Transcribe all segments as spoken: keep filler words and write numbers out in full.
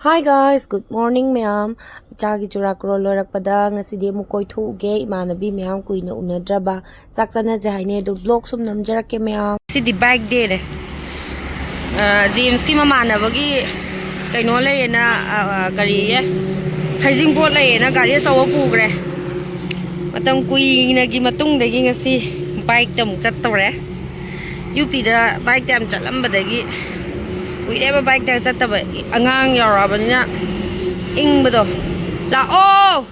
Hi guys, good morning ꯃꯌꯥꯝ꯫ ꯏꯆꯥꯒꯤ ꯆꯨꯔꯥꯀꯣꯔꯣꯟ ꯂꯣꯏꯔꯛꯄꯗ ꯉꯁꯤꯗꯤ ꯑꯃꯨꯛ ꯀꯣꯏꯊꯣꯛꯎꯒꯦ꯫ ꯏꯃꯥꯟꯅꯕꯤ ꯃꯌꯥꯝ ꯀꯨꯏꯅ ꯎꯅꯗ꯭ꯔꯕ, ꯆꯥꯛ ꯆꯥꯅꯁꯦ ꯍꯥꯏꯅꯩ ꯑꯗꯣ vlog ꯁꯨꯝ ꯅꯝꯖꯔꯛꯀꯦ ꯃꯌꯥꯝ꯫ ꯉꯁꯤꯗꯤ bike day ꯅꯦ꯫ ꯑ, ꯖꯦꯝꯁꯀꯤ ꯃꯃꯥꯟꯅꯕꯒꯤ ꯀꯩꯅꯣ ꯂꯩꯌꯦꯅ, ꯑ, ꯑ, ꯀꯔꯤꯌꯦ, ꯍꯩꯖꯤꯡꯄꯣꯠ ꯂꯩꯌꯦꯅ ꯒꯥꯔꯤ ꯑꯆꯧꯕ ꯄꯨꯈ꯭ꯔꯦ꯫ ꯃꯇꯝ ꯀꯨꯏꯅꯒꯤ ꯃꯇꯨꯡꯗꯒꯤ ꯉꯁꯤ bike ꯇ ꯑꯃꯨꯛ ꯆꯠꯇꯧꯔꯦ꯫ ꯌꯨ ꯄꯤꯗ bike ꯇ ꯌꯥꯝ ꯆꯠꯂꯝꯕꯗꯒꯤ ꯀꯨꯏꯔꯦꯕ bike ꯇ ꯆꯠꯇꯕ꯫ ꯑꯉꯥꯡ ꯌꯥꯎꯔꯛꯑꯕꯅꯤꯅ ꯏꯪꯕꯗꯣ꯫ ꯂꯥꯛꯑꯣ꯫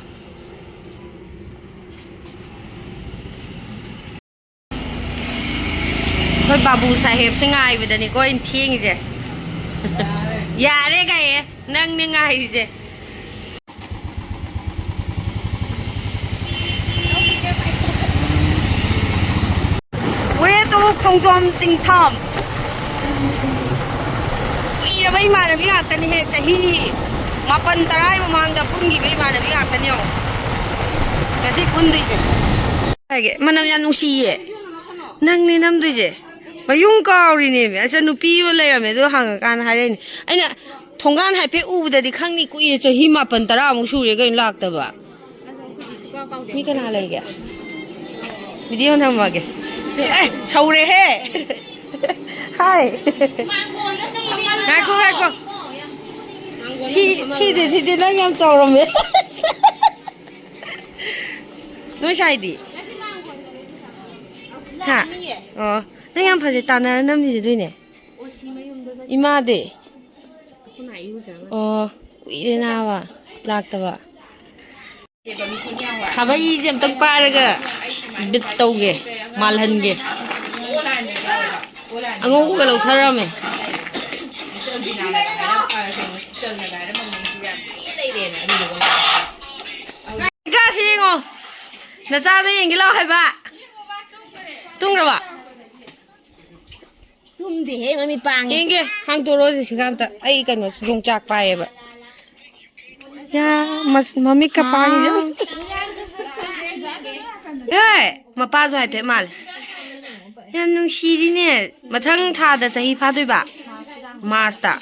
ꯑꯩꯈꯣꯏ ꯕꯥꯕꯨ ꯁꯥꯍꯦꯕꯁꯦ ꯉꯥꯏꯕꯗꯅꯤꯀꯣ ꯑꯩꯅ ꯊꯦꯡꯉꯤꯁꯦ꯫ ꯌꯥꯔꯦ ꯀꯥꯏꯌꯦ, ꯅꯪꯅꯦ ꯉꯥꯏꯔꯤꯁꯦ꯫ Way to ꯈꯣꯡꯖꯣꯝ ꯆꯤꯡꯊꯝ꯫ ꯀꯨꯏꯔꯕ ꯏꯃꯥꯟꯅꯕꯤ ꯉꯥꯛꯇꯅꯤꯍꯦ, ꯆꯍꯤ ꯃꯥꯄꯟ ꯇꯔꯥꯒꯤ ꯃꯃꯥꯡꯗ ꯄꯨꯟꯈꯤꯕ ꯏꯃꯥꯟꯅꯕꯤ ꯉꯥꯛꯇꯅꯤ ꯌꯦꯡꯉꯣ꯫ ꯉꯁꯤ ꯄꯨꯟꯗ꯭ꯔꯤꯁꯦ꯫ ꯍꯥꯏꯒꯦ, ꯃꯅꯝ ꯌꯥꯝ ꯅꯨꯡꯁꯤꯌꯦ꯫ ꯅꯪꯅꯦ ꯅꯝꯗꯣꯏꯁꯦ꯫ ꯃꯌꯨꯝ ꯀꯥꯎꯔꯤꯅꯦꯃꯤ꯫ ꯑꯁ, ꯅꯨꯄꯤ ꯑꯃ ꯂꯩꯔꯝꯃꯦ, ꯑꯗꯨ ꯍꯪꯉꯀꯥꯟꯗ ꯍꯥꯏꯔꯛꯏꯅꯦ꯫ ꯑꯩꯅ ꯊꯣꯡꯒꯥꯟ ꯍꯥꯏꯐꯦꯠ ꯎꯕꯗꯗꯤ ꯈꯪꯅꯤ, ꯀꯨꯏꯔꯦ, ꯆꯍꯤ ꯃꯥꯄꯟ ꯇꯔꯥꯃꯨꯛ ꯁꯨꯔꯦ ꯀꯩꯅꯣ ꯂꯥꯛꯇꯕ꯫ ꯃꯤ ꯀꯅꯥ ꯂꯩꯒꯦ? Video ꯅꯝꯃꯒꯦ꯫ ꯑꯦ, ꯁꯧꯔꯦꯍꯦ꯫ ꯍꯥꯏ꯫ ꯉꯥꯏꯈꯣ, ꯉꯥꯏꯈꯣ꯫ ꯊꯤ-, ꯊꯤꯗꯦ, ꯊꯤꯗꯦ, ꯅꯪ ꯌꯥꯝ ꯆꯥꯎꯔꯝꯃꯦ꯫ ꯅꯣꯏ ꯁꯥꯏꯗꯤ? ꯍꯥ? ꯑꯣ, ꯅꯪ ꯌꯥꯝ ꯐꯖꯩ, ꯇꯥꯟꯅꯔ ꯅꯝꯃꯤꯁꯦ ꯑꯗꯨꯏꯅꯦ꯫ ꯏꯃꯥꯗꯤ? ꯑꯣ, ꯀꯨꯏꯔꯦ ꯅꯥꯕ ꯂꯥꯛꯇꯕ꯫ ꯈꯥꯕꯩꯁꯦ ꯑꯝꯇꯪ ꯄꯥꯏꯔꯒ bit ꯇꯧꯒꯦ, ꯃꯥꯜꯍꯟꯒꯦ꯫ ꯑꯉꯧꯕꯒ ꯂꯧꯊꯔꯝꯃꯦ꯫ ꯏꯀꯥꯁꯤ ꯌꯦꯡꯉꯣ, ꯅꯆꯥꯗ ꯌꯦꯡꯒꯦ ꯂꯥꯎ ꯍꯥꯏꯕ꯫ ꯇꯨꯝꯈ꯭ꯔꯕ? ꯇꯨꯝꯗꯦꯍꯦ, ꯃꯃꯤꯠ ꯄꯥꯡꯉꯦ꯫ ꯌꯦꯡꯒꯦ, ꯍꯥꯡꯗꯣꯔꯛꯑꯣ ꯖꯦꯁꯤꯀꯥ ꯑꯝꯇ꯫ ꯑꯩ ꯀꯩꯅꯣꯁꯦ, ꯌꯣꯡꯆꯥꯛ ꯄꯥꯏꯌꯦꯕ꯫ ꯌꯥ, ꯃꯁ-, ꯃꯃꯤꯠꯀ ꯄꯥꯡꯉꯤꯁꯦ꯫ ꯑꯦ, ꯃꯄꯥꯁꯨ ꯍꯥꯏꯐꯦꯠ ꯃꯥꯜꯂꯦ꯫ ꯌꯥꯝ ꯅꯨꯡꯁꯤꯔꯤꯅꯦ꯫ ꯃꯊꯪ ꯊꯥꯗ ꯆꯍꯤ ꯐꯥꯗꯣꯏꯕ꯫ March ꯇ꯫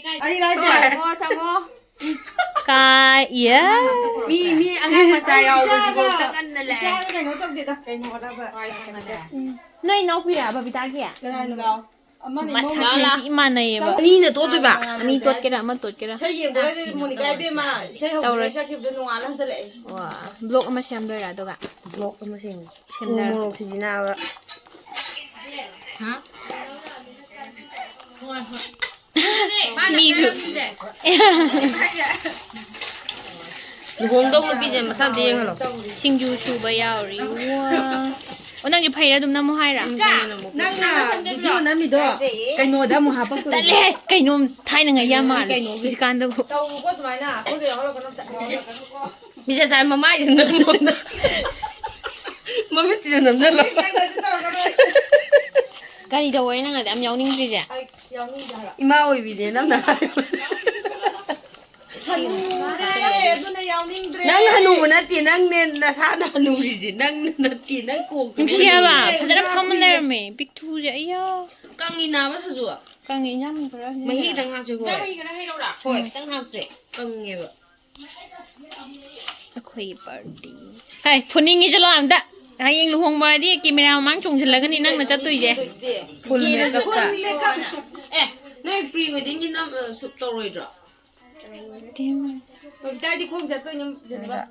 ꯑꯩ ꯍꯥꯏꯁꯦ꯫ ꯆꯪꯉꯣ, ꯆꯪꯉꯣ꯫ ꯀꯥꯏ, ꯏꯌꯥ꯫ ꯃꯤ, ꯃꯤ ꯑꯉꯥꯡ ꯃꯆꯥ ꯌꯥꯎꯕꯁꯤꯐꯥꯎꯗ ꯉꯟꯅ ꯂꯥꯛꯑꯦ꯫ ꯏꯆꯥꯒ ꯀꯩꯅꯣ ꯇꯧꯗꯦꯗ꯫ ꯀꯩꯅꯣ ꯍꯣꯠꯅꯕ꯫ ꯍꯣꯏ, ꯈꯪꯉꯅꯦ꯫ ꯅꯣꯏ ꯏꯅꯥꯎꯄꯤꯔꯥ ꯕꯕꯤꯇꯥꯒꯤ? ꯀꯅꯥꯅꯣ? ꯑꯃꯅꯤ ꯃꯁꯛꯁꯦ ꯃꯧ ꯊꯤ ꯃꯥꯟꯅꯩꯌꯦꯕ꯫ ꯑꯅꯤꯅ ꯇꯣꯠꯇꯣꯏꯕ? ꯑꯅꯤ ꯇꯣꯠꯀꯦꯔꯥ ꯑꯃ ꯇꯣꯠꯀꯦꯔꯥ? ꯏꯁꯩ ꯌꯦꯡꯕꯗꯗꯤ ꯃꯣꯅꯤꯀꯥ ꯏꯕꯦꯝꯃ ꯏꯁꯩ ꯍꯧꯕꯗꯩ ꯇꯧꯔꯁꯤ꯫ ꯆꯠꯈꯤꯕꯗꯣ ꯅꯣꯡꯉꯥꯜꯂ ꯍꯟꯖꯜꯂꯛꯑꯦ꯫ ꯋꯥ, ꯕ꯭ꯂꯣꯛ ꯑꯃ ꯁꯦꯝꯗꯣꯏꯔꯥ ꯑꯗꯨꯒ? ꯕ꯭ꯂꯣꯛ ꯑꯃ ꯁꯦꯝꯒꯦ꯫ ꯁꯦꯝꯗꯔꯣ꯫ ꯎ ꯃꯣꯔꯣꯛ ꯁꯤꯖꯤꯟꯅꯕ꯫ ꯍꯥ? ꯃꯤꯁꯨ꯫ ꯂꯨꯍꯣꯡꯗꯧ ꯅꯨꯄꯤꯁꯦ ꯃꯁꯥ ꯑꯝꯇ ꯌꯦꯡꯍꯜꯂꯣ꯫ ꯁꯤꯡꯖꯨ ꯁꯨꯕ ꯌꯥꯎꯔꯤ꯫ ꯋꯥ꯫ ꯑꯣ, ꯅꯪꯒꯤ ꯐꯩꯔ ꯑꯗꯨꯝ ꯅꯝꯃꯨ ꯍꯥꯏꯔ? ꯅꯪꯅ ꯚꯤꯗꯤꯑꯣ ꯅꯝꯃꯤꯗꯣ ꯀꯩꯅꯣꯗ ꯑꯃꯨꯛ ꯍꯥꯞꯄꯛꯇꯣꯏꯅꯦ꯫ ꯇꯜꯂꯦ꯫ ꯀꯩꯅꯣꯝ ꯊꯥꯏꯅꯉꯩ ꯌꯥꯝ ꯃꯥꯜꯂꯦ ꯀꯩꯅꯣꯒꯤ ꯍꯧꯖꯤꯛꯀꯥꯟꯗꯕꯨ꯫ ꯇꯧꯅꯨꯀꯣ ꯑꯗꯨꯃꯥꯏꯅ꯫ ꯑꯩꯈꯣꯏꯗ ꯌꯥꯎꯍꯜꯂꯛꯀꯅꯨ ꯑꯝꯇ꯫ ꯃꯤꯁꯦ ꯇꯥꯏ ꯃꯃꯥꯏꯁꯤꯅ ꯅꯝꯃꯣ꯫ ꯃꯃꯤꯠꯁꯤꯗ ꯅꯝꯁꯤꯜꯂꯣ꯫ ꯀꯔꯤ ꯇꯧꯕꯩ ꯅꯪ ꯑꯗꯨ ꯌꯥꯝ ꯌꯥꯎꯅꯤꯡꯗ꯭ꯔꯤꯁꯦ? ꯑꯩ ꯌꯥꯎꯅꯤꯡꯗꯦ ꯍꯥꯏꯕ꯫ ꯏꯃꯥ ꯑꯣꯏꯕꯤꯅꯦ ꯅꯪꯅ ꯍꯥꯏꯕ꯫ ꯍꯅꯨꯔꯦ, ꯑꯗꯨꯅ ꯌꯥꯎꯅꯤꯡꯗ꯭ꯔꯦ꯫ ꯅꯪ ꯍꯅꯨꯕ ꯅꯠꯇꯦ, ꯅꯪꯅꯦ ꯅꯁꯥꯅ ꯍꯅꯨꯔꯤꯁꯦ꯫ ꯅꯪ ꯅꯠꯇꯦ, ꯅꯪ ꯀꯣꯛꯇꯣ ꯅꯨꯡꯁꯤ ꯍꯥꯏꯕ, ꯍꯅꯨꯔꯦ꯫ ꯐꯖꯅ ꯐꯝꯃ ꯂꯩꯔꯝꯃꯦ, ꯄꯤꯛꯊꯨꯁꯦ, ꯑꯩꯌꯥ꯫ ꯀꯪꯉꯤ ꯅꯥꯕ ꯁꯖꯨ꯫ ꯀꯪꯉꯤ, ꯏꯟꯖꯥꯡ ꯈꯔ ꯁꯤꯖꯤꯟꯅꯔꯦ꯫ ꯃꯍꯤ ꯈꯤꯇꯪ ꯍꯥꯞꯁꯦ, ꯍꯣꯏ꯫ ꯏꯟꯖꯥꯡ ꯃꯍꯤ ꯈꯔ ꯍꯩꯔꯛꯎꯔꯥ? ꯍꯣꯏ, ꯈꯤꯇꯪ ꯍꯥꯞꯁꯦ꯫ ꯀꯪꯉꯦꯕ꯫ ꯑꯩꯈꯣꯏꯒꯤ ꯄꯥꯔꯇꯤ꯫ ꯍꯥꯏ, ꯐꯨꯅꯤꯡꯉꯤ, ꯆꯠꯂꯣ ꯑꯝꯇ꯫ ꯍꯌꯦꯡ ꯂꯨꯍꯣꯡꯕ ꯍꯥꯏꯗꯤ ꯀꯦꯃꯦꯔꯥ ꯃꯃꯥꯡ ꯆꯣꯡꯁꯤꯜꯂꯒꯅꯤ ꯅꯪꯅ ꯆꯠꯇꯣꯏꯁꯦ꯫ Full makeupꯇ꯫ ꯑꯦ, ꯅꯣꯏ pre weddingꯒꯤ ꯅꯝ-, ꯑ, shoot ꯇꯧꯔꯣꯏꯗ꯭ꯔꯣ? ꯇꯤꯝ꯫ ꯀꯥꯏꯗꯤ ꯈꯣꯡ ꯆꯠꯇꯣꯏꯅꯣ, ꯖꯦꯅꯤꯐꯔ?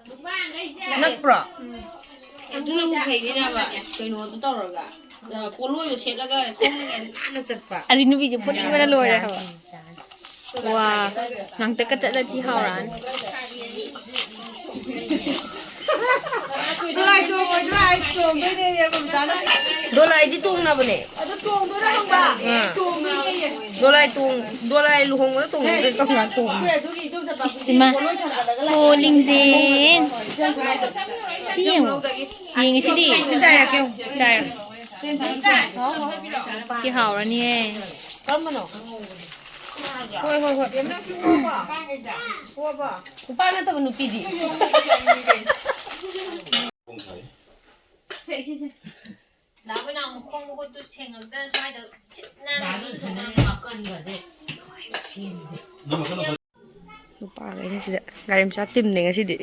ꯅꯛꯄ꯭ꯔꯣ? ꯑꯗꯨꯅꯕꯨ ꯐꯩꯅꯦ ꯅꯥꯕ, ꯀꯩꯅꯣꯗꯣ ꯇꯧꯔꯒ, ꯑ, ꯄꯣꯂꯣꯗꯣ ꯁꯦꯠꯂꯒ ꯈꯣꯡꯅꯒ ꯅꯥꯟꯅ ꯆꯠꯄ꯫ ꯑꯗꯨ ꯅꯨꯄꯤꯁꯦ ꯐꯨꯅꯤꯡꯕꯅ ꯂꯣꯏꯔꯦ ꯍꯥꯏꯕ꯫ ꯋꯥ, ꯉꯥꯡꯇꯛꯀ ꯆꯠꯂꯗꯤ ꯍꯥꯎꯔꯛꯑꯅꯤ꯫ ꯗꯣꯂꯥꯏ ꯇꯣꯡꯉꯣꯏꯗ꯭ꯔꯥ? ꯑꯩ ꯇꯣꯡꯗꯣꯏꯅꯦ, ꯕꯕꯤꯇꯥꯅ꯫ ꯗꯣꯂꯥꯏꯗꯤ ꯇꯣꯡꯅꯕꯅꯦ꯫ ꯑꯗꯨ ꯇꯣꯡꯗꯣꯏꯔꯥ ꯍꯪꯕ? ꯑꯥ꯫ ꯇꯣꯡꯗꯣꯏꯅꯦꯌꯦ꯫ ꯗꯣꯂꯥꯏ ꯇꯣꯡ-, ꯗꯣꯂꯥꯏ ꯂꯨꯍꯣꯡꯕꯗ ꯇꯣꯡꯅꯗ꯭ꯔꯗꯤ ꯀꯔꯝ ꯀꯥꯟꯗ ꯇꯣꯡꯅꯤ? ꯑꯩꯈꯣꯏ ꯑꯗꯨꯒꯤ ꯏꯆꯧ ꯆꯠꯄ ꯏꯁ, ꯏꯃꯥ꯫ ꯄꯣꯠꯂꯣꯏ ꯊꯥꯡꯒꯠꯂꯒ ꯂꯥꯛꯑꯦ꯫ ꯍꯣ, ꯂꯤꯡꯖꯦꯜ꯫ ꯁꯤ ꯌꯦꯡꯉꯣ꯫ ꯌꯦꯡꯉꯤꯁꯤꯗꯤ꯫ ꯁꯤ ꯆꯥ ꯌꯥꯛꯀꯦ ꯌꯦꯡꯉꯣ꯫ ꯆꯥ ꯌꯥꯛꯀꯦ꯫ ꯁꯤ ꯍꯥꯎꯔꯅꯤꯍꯦ꯫ ꯀꯔꯝꯕꯅꯣ? ꯍꯣꯏ, ꯍꯣꯏ, ꯍꯣꯏ꯫ ꯅꯨꯄꯥ ꯅꯠꯇꯕ ꯅꯨꯄꯤꯗꯤ? ꯁꯦ, ꯁꯦ, ꯁꯦ꯫ ꯗꯥ ꯕꯣꯏꯅꯥꯎ ꯃꯈꯣꯡ ꯃꯈꯨꯠꯇꯨ ꯁꯦꯡꯉꯛꯇꯅ ꯁ꯭ꯋꯥꯏꯗ ꯁꯤꯠ ꯅꯥꯟꯅ ꯗꯥꯗꯨ ꯁꯥꯟꯅꯔꯤ ꯃꯥ ꯀꯟꯒꯁꯦ꯫ ꯅꯨꯄꯥꯈꯩꯅ ꯁꯤꯗ ꯒꯥꯔꯤ ꯃꯆꯥ ꯇꯤꯝꯅꯦ ꯉꯁꯤꯗꯤ꯫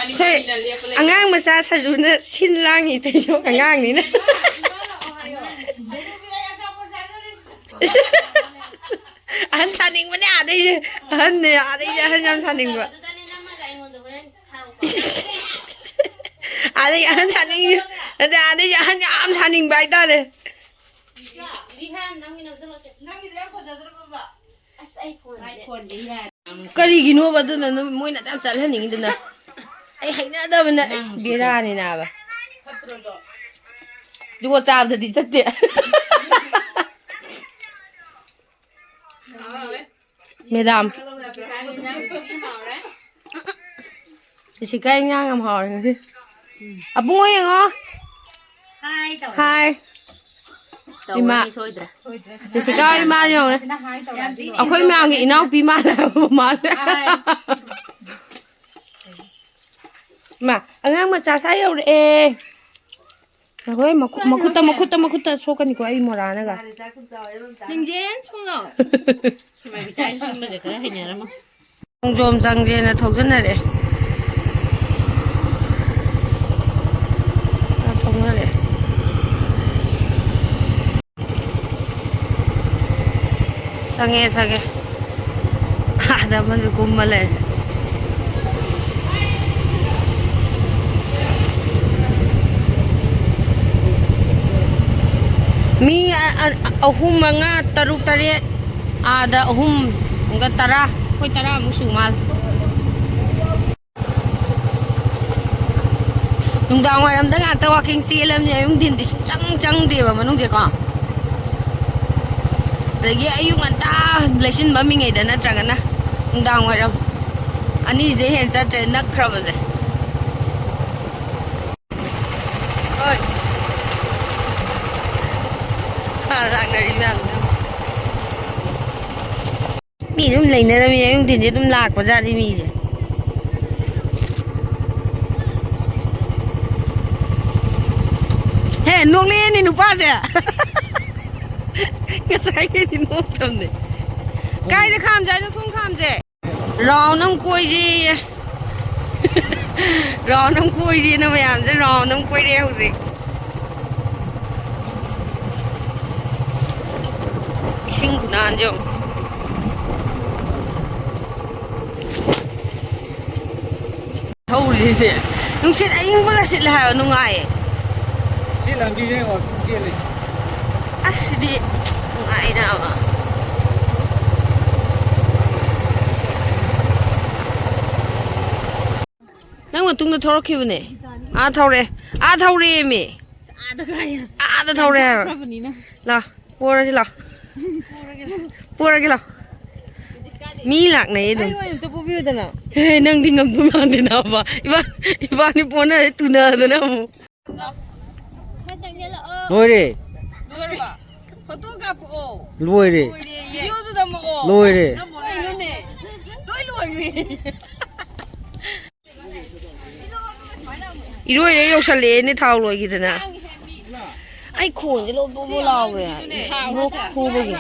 ꯑꯩꯈꯣꯏ ꯑꯉꯥꯡ ꯃꯆꯥ ꯁꯖꯨꯅ ꯁꯤꯟ ꯂꯥꯡꯉꯤ ꯇꯩꯁꯨ ꯑꯉꯥꯡꯅꯤꯅ꯫ ꯑꯍꯟ ꯁꯥꯅꯤꯡꯕꯅꯦ ꯑꯥꯗꯩꯁꯦ꯫ ꯑꯍꯟꯅꯦ ꯑꯥꯗꯩꯁꯦ ꯑꯍꯟ ꯌꯥꯝ ꯁꯥꯅꯤꯡꯕ꯫ ꯑꯥꯗꯩ ꯑꯍꯟ ꯁꯥꯅꯤꯡꯉꯤ꯫ ꯑꯗꯩ ꯑꯥꯗꯩꯁꯦ ꯑꯍꯟ ꯌꯥꯝ ꯁꯥꯅꯤꯡꯕ ꯍꯥꯏꯇꯥꯔꯦ꯫ ꯔꯤꯍꯥꯟ, ꯅꯪꯒꯤ ꯅꯝꯁꯤꯜꯂꯣꯁꯦ꯫ ꯅꯪꯒꯤꯗꯣ ꯌꯥꯝ ꯐꯖꯗ꯭ꯔꯕꯕ? ꯑꯁ, ꯑꯩ ꯐꯣꯟꯁꯦ꯫ ꯀꯔꯤꯒꯤꯅꯣꯕ ꯑꯗꯨꯅ ꯅꯣꯏ-, ꯃꯣꯏꯅ ꯑꯗꯨ ꯌꯥꯝ ꯆꯠꯍꯟꯅꯤꯡꯉꯤꯗꯨꯅ? ꯑꯩ ꯍꯩꯅꯗꯕꯅ ꯑꯁ ꯕꯦꯔꯥꯅꯤ ꯅꯥꯕ꯫ ꯐꯠꯇ꯭ꯔꯣꯗꯣ? ꯖꯨꯒꯣꯠ ꯆꯥꯕꯗꯗꯤ ꯆꯠꯇꯦ꯫ ꯃꯦꯗꯥꯝ꯫ ꯖꯦꯁꯤꯀꯥ ꯏꯟꯖꯥꯡ ꯌꯥꯝ ꯍꯥꯎꯔꯦ ꯉꯁꯤ꯫ ꯑꯕꯨꯡꯉꯣ ꯌꯦꯡꯉꯣ꯫ ꯍꯥꯏ ꯇꯧꯔꯦ꯫ ꯍꯥꯏ꯫ ꯇꯧꯔꯅꯤ ꯏꯃꯥ꯫ ꯁꯣꯏꯗ꯭ꯔꯦ꯫ ꯖꯦꯁꯤꯀꯥ ꯏꯃꯥ ꯌꯦꯡꯉꯨꯅꯦ꯫ ꯁꯤꯅ ꯍꯥꯏ ꯇꯧꯔꯦ꯫ ꯑꯩꯈꯣꯏ ꯃꯌꯥꯝꯒꯤ ꯏꯅꯥꯎꯄꯤ ꯃꯥꯜꯂꯦ ꯍꯥꯏꯕ ꯃꯥꯜꯂꯦ꯫ ꯍꯥꯏ꯫ ꯏꯃꯥ, ꯑꯉꯥꯡ ꯃꯆꯥ ꯁꯥ ꯌꯧꯔꯛꯑꯦ꯫ ꯉꯥꯏꯈꯣꯍꯦ, ꯃꯈꯨ-, ꯃꯈꯨꯠꯇ, ꯃꯈꯨꯠꯇ, ꯃꯈꯨꯠꯇ ꯁꯣꯛꯀꯅꯤꯀꯣ ꯑꯩ ꯃꯣꯔꯥꯅꯒ꯫ ꯅꯤꯡꯖꯦꯟ ꯁꯨꯡꯂꯣ꯫ ꯈꯣꯡꯖꯣꯝ ꯆꯪꯁꯦꯅ ꯊꯧꯖꯟꯅꯔꯦ꯫ ꯑ, ꯊꯧꯅꯔꯦ꯫ ꯆꯪꯉꯦ, ꯆꯪꯉꯦ꯫ ꯑꯥꯗ ꯑꯃꯁꯨ ꯀꯨꯝꯃ ꯂꯩꯔꯦ꯫ ꯃꯤ ꯑ-, ꯑ-, ꯑꯍꯨꯝ, ꯃꯉꯥ, ꯇꯔꯨꯛ, ꯇꯔꯦꯠ, ꯑꯥꯗ ꯑꯍꯨꯝꯒ ꯇꯔꯥ, ꯑꯩꯈꯣꯏ ꯇꯔꯥꯃꯨꯛ ꯁꯨ ꯃꯥꯜꯂꯦ꯫ ꯅꯨꯡꯗꯥꯡ ꯋꯥꯏꯔꯝꯗ ꯉꯥꯛꯇ walking ꯆꯦꯜꯂꯝꯅꯦ, ꯑꯌꯨꯛ ꯅꯨꯡꯊꯤꯟꯗꯤ ꯁꯨꯡꯆꯪ ꯆꯪꯗꯦꯕ ꯃꯅꯨꯡꯁꯦꯀꯣ꯫ ꯑꯗꯒꯤ ꯑꯌꯨꯛ ꯉꯟꯇꯥ ꯂꯩꯆꯤꯟ ꯃꯝꯃꯤꯉꯩꯗ ꯅꯠꯇ꯭ꯔꯒꯅ ꯅꯨꯡꯗꯥꯡ ꯋꯥꯏꯔꯝ, ꯑꯅꯤꯁꯦ ꯍꯦꯟꯅ ꯆꯠꯇ꯭ꯔꯦ ꯅꯛꯈ꯭ꯔꯕꯁꯦ꯫ ꯍꯣꯏ꯫ ꯍꯥ, ꯂꯥꯛꯅꯔꯤ ꯃꯌꯥꯝꯗꯣ꯫ ꯃꯤ ꯑꯗꯨꯝ ꯂꯩꯅꯔꯝꯃꯤ, ꯑꯌꯨꯛ ꯅꯨꯡꯊꯤꯟꯗꯤ ꯑꯗꯨꯝ ꯂꯥꯛꯄꯖꯥꯠꯅꯤ ꯃꯤꯁꯦ꯫ ꯍꯦ, ꯅꯣꯛꯂꯛꯑꯦꯅꯦ ꯅꯨꯄꯥꯁꯦ꯫ ꯉꯁꯥꯏꯒꯩꯗꯤ ꯅꯣꯛꯇꯕꯅꯦ꯫ ꯀꯥꯏꯗ ꯈꯥꯝꯁꯦ ꯍꯥꯏꯅꯣ? ꯁꯣꯝ ꯈꯥꯝꯁꯦ꯫ ꯔꯥꯎꯟ ꯑꯃ ꯀꯣꯏꯁꯦꯌꯦ꯫ ꯔꯥꯎꯟ ꯑꯃ ꯀꯣꯏꯁꯦꯅ ꯃꯌꯥꯝꯁꯦ ꯔꯥꯎꯟ ꯑꯃ ꯀꯣꯏꯔꯛꯑꯦ ꯍꯧꯖꯤꯛ꯫ ꯏꯁꯤꯡ ꯈꯨꯅꯥꯟꯁꯦ ꯌꯦꯡꯉꯨ꯫ ꯊꯧꯔꯤꯁꯦ ꯅꯨꯡꯁꯤꯠ ꯑꯏꯪꯕꯒ ꯁꯤꯠꯂꯦ ꯍꯥꯏꯕ, ꯅꯨꯡꯉꯥꯏꯌꯦ꯫ ꯁꯤ ꯂꯝꯕꯤꯁꯦ ꯋꯥꯀꯤꯡ ꯆꯦꯜꯂꯤ꯫ ꯑꯁ ꯁꯤꯗꯤ ꯅꯨꯡꯉꯥꯏꯅ꯫ ꯅꯪ ꯃꯇꯨꯡꯗ ꯊꯧꯔꯛꯈꯤꯕꯅꯦ꯫ ꯑꯥ ꯊꯧꯔꯦ꯫ ꯑꯥ ꯊꯧꯔꯦꯃꯤ꯫ ꯑꯥꯗ ꯊꯧꯔꯦ ꯍꯥꯏꯕ꯫ ꯂꯥꯎ꯫ ꯄꯣꯔꯁꯤ ꯂꯥꯎ꯫ ꯄꯣꯔꯒꯦ ꯂꯥꯎ꯫ ꯃꯤ ꯂꯥꯛꯅꯩ ꯑꯗꯨꯝ꯫ ꯑꯩ ꯑꯣꯏꯅ ꯑꯝꯇ ꯄꯣꯕꯤꯌꯨꯗꯅ꯫ ꯍꯦ, ꯅꯪꯗꯤ ꯉꯝꯗꯧ ꯃꯥꯟꯗꯦ ꯅꯥꯕ꯫ ꯏꯕꯥ-, ꯏꯕꯥꯅꯤ ꯄꯣꯅꯔꯦ ꯇꯨꯅꯗꯅ ꯑꯃꯨꯛ꯫ ꯂꯣꯏꯔꯦ꯫ ꯂꯣꯏꯔꯕ? ꯐꯣꯇꯣ ꯀꯥꯞꯄꯛꯑꯣ꯫ ꯂꯣꯏꯔꯦ꯫ ꯂꯣꯏꯔꯦꯌꯦ꯫ ꯚꯤꯗꯤꯑꯣꯁꯨ ꯅꯝꯃꯛꯑꯣ꯫ ꯂꯣꯏꯔꯦ꯫ ꯀꯩꯅꯣꯅꯦ? ꯂꯣꯏ ꯂꯣꯏꯈ꯭ꯔꯦ꯫ ꯏꯔꯣꯏꯔ ꯌꯧꯁꯜꯂꯛꯑꯦꯅꯦ, ꯊꯥꯎ ꯂꯣꯏꯈꯤꯗꯅ꯫ ꯑꯩ ꯈꯣꯟꯁꯦ ꯂꯣꯛ ꯕꯣ ꯕꯣ ꯂꯥꯎꯔꯦ꯫ ꯂꯣꯛ ꯈꯨꯕꯒꯤ꯫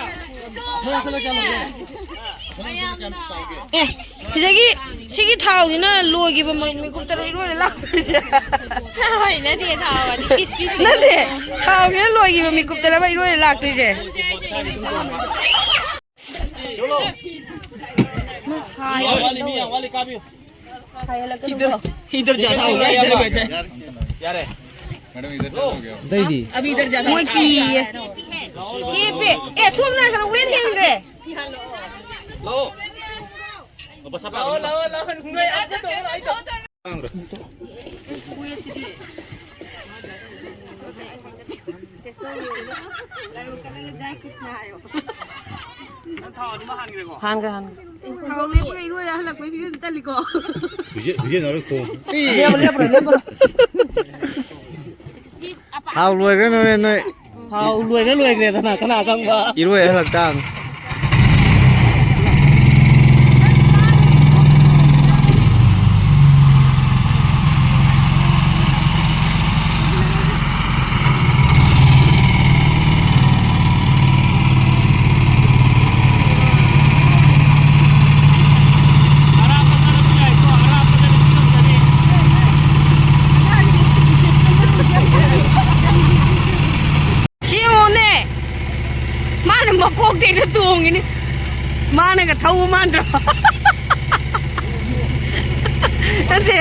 ꯑꯦ, ꯁꯤꯗꯒꯤ ꯁꯤꯒꯤ ꯊꯥꯎꯁꯤꯅ ꯂꯣꯏꯈꯤꯕ ꯃ-, ꯃꯤꯀꯨꯞꯇꯔꯣ ꯏꯔꯣꯏꯔ ꯂꯥꯛꯇꯣꯏꯁꯦ? ꯍꯩꯅꯗꯦ ꯊꯥꯎ ꯑꯅꯤ ꯄꯤꯁ ꯄꯤꯁ꯫ ꯅꯠꯇꯦ, ꯊꯥꯎꯁꯤꯅ ꯂꯣꯏꯈꯤꯕ ꯃꯤꯀꯨꯞꯇꯔꯕ ꯏꯔꯣꯏꯔ ꯂꯥꯛꯇꯣꯏꯁꯦ? ꯋꯥꯠꯂꯤ, ꯃꯤ ꯌꯥꯝ ꯋꯥꯠꯂꯤ, ꯀꯥꯕꯤꯌꯨ꯫ ꯏꯗꯔ, ꯏꯗꯔ ꯖ꯭ꯌꯥꯗꯥ ꯍꯣ ꯒꯌꯥ, ꯏꯗꯔ ꯕꯦꯍꯇꯔ ꯍꯦ꯫ ꯌꯥꯔꯦ꯫ ꯑꯇꯩꯗꯤ? ꯑꯕꯤ ꯏꯗꯔ ꯖ꯭ꯌꯥꯗꯥ ꯍꯣ ꯒꯌꯥ꯫ ꯁꯤ ꯄꯦ-, ꯑꯦ, ꯁꯣꯝ ꯅꯥꯀꯟꯗ ꯋꯦꯠ ꯍꯦꯟꯈ꯭ꯔꯦ꯫ ꯂꯥꯛꯑꯣ꯫ ꯂꯥꯛꯑꯣ, ꯂꯥꯛꯑꯣ, ꯂꯥꯛꯑꯣ꯫ ꯅꯣꯏ ꯑꯝꯇ ꯇꯧꯔꯣ, ꯑꯩ ꯇꯧ-, ꯍꯥꯟꯈ꯭ꯔꯦ, ꯍꯥꯟꯈ꯭ꯔꯦ꯫ ꯊꯥꯎ ꯂꯦꯞꯄꯒ ꯏꯔꯣꯏꯔ ꯍꯜꯂꯛꯄꯩ ꯐꯤꯕꯝ ꯇꯜꯂꯤꯀꯣ꯫ ꯍꯧꯖꯤꯛ, ꯍꯧꯖꯤꯛ ꯅꯥꯔꯣꯏ ꯈꯣꯡ꯫ ꯂꯦꯞꯄ, ꯂꯦꯞꯄꯔꯣꯏ, ꯂꯦꯞꯄꯔꯣꯏ꯫ ꯊꯥꯎ ꯂꯣꯏꯈ꯭ꯔꯦ ꯅꯣꯏ, ꯅꯣꯏ꯫ ꯊꯥꯎ ꯂꯣꯏꯈ꯭ꯔꯦ, ꯂꯣꯏꯈ꯭ꯔꯦꯗꯅ, ꯀꯅꯥ ꯈꯪꯕ? ꯏꯔꯣꯏ ꯍꯜꯂꯛ ꯇꯥꯕꯅꯤ꯫ ꯃꯥꯅꯒ ꯊꯧꯕ ꯃꯥꯟꯗ꯭ꯔꯣ? ꯅꯠꯇꯦ,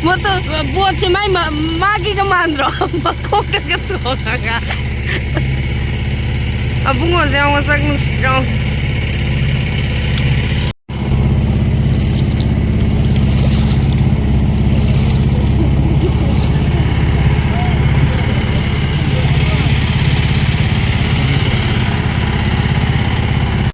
ꯃꯣꯇꯣꯔ ꯕꯣꯠꯁꯦ ꯃꯥꯏ ꯃ-, ꯃꯥꯒꯤꯒ ꯃꯥꯟꯗ꯭ꯔꯣ? ꯃꯈꯣꯡꯗꯒ ꯆꯣꯡꯉꯒ꯫ ꯑꯕꯨꯡꯉꯣꯁꯦ ꯌꯥꯝ ꯃꯁꯛ ꯅꯨꯡꯁꯤꯗ꯭ꯔꯣ?